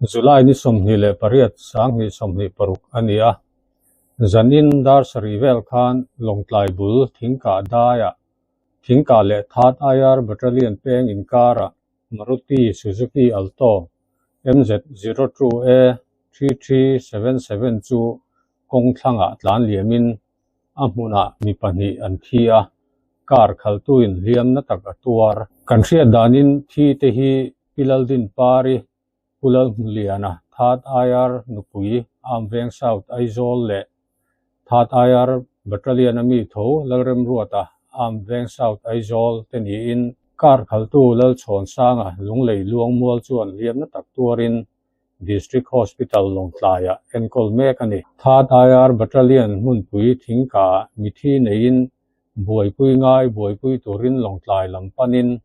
July ni 28 2026 a ni a. Zanin dar sarih vel khan Lawngtlai bul Thingkah daiah Thingkah leh Third IR Battalion peng inkarah Maruti Suzuki Alto MZ 02 A 3377 chu kawng thlangah tlan liamin a hmunah mi pahnih an thi a, car khaltuin hliamna tak a tuar. Kan hriat danin thi te hi Pi Laldin Pari, Pu Lalhmuliana, Third IR nupui Amveng South Aizawl leh Third IR Battalion a mi tho Lalremruata Amveng South Aizawl te niin car khaltu Lalchhawnsanga Lunglei Luangmual chuan hliamna tak tuarin District Hospital Lawngtlaiah enkawl mek a ni. Third IR Battalion hmunpui thingkah mithi neiin buaipui ngai buaipui turin Lawngtlai lam panin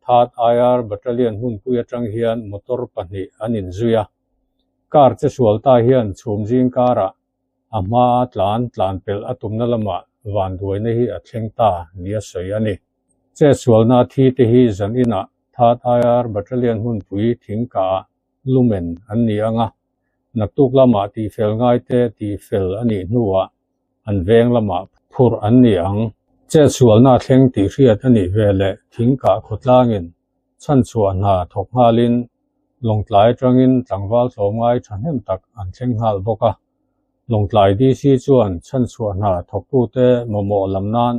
Third IR Battalion hmunpui atang hian motor pahnih an inzui a. Car che sual ta hian chhum zing karah a hmaa tlan tlan pelh a tumna lamah vanduaina hi a thleng ta nia sawi a ni. Che sualna thi te hi zan inah Third IR Battalion hmunpui thingkah lumen an ni ang a, naktuk lamah tihfel ngaite tihfel a nih hnuah an veng lamah phurh an ni ang. Che sualna thleng tih hriat a nih veleh thingkah khawtlangin chhanchhuah hna thawk nghalin Lawngtlai atangin tlangval tlawmngai thahnem tak an thleng nghal bawk a. Lawngtlai DC chuan chhanchhuah hna thawktute mamawh lam nan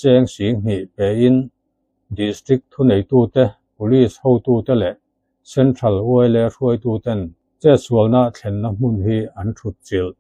cheng sing hnih pein District thuneitute, Police hotute leh Central YLA hruaituten chetsualna thlenna hmun hi an thut chilh.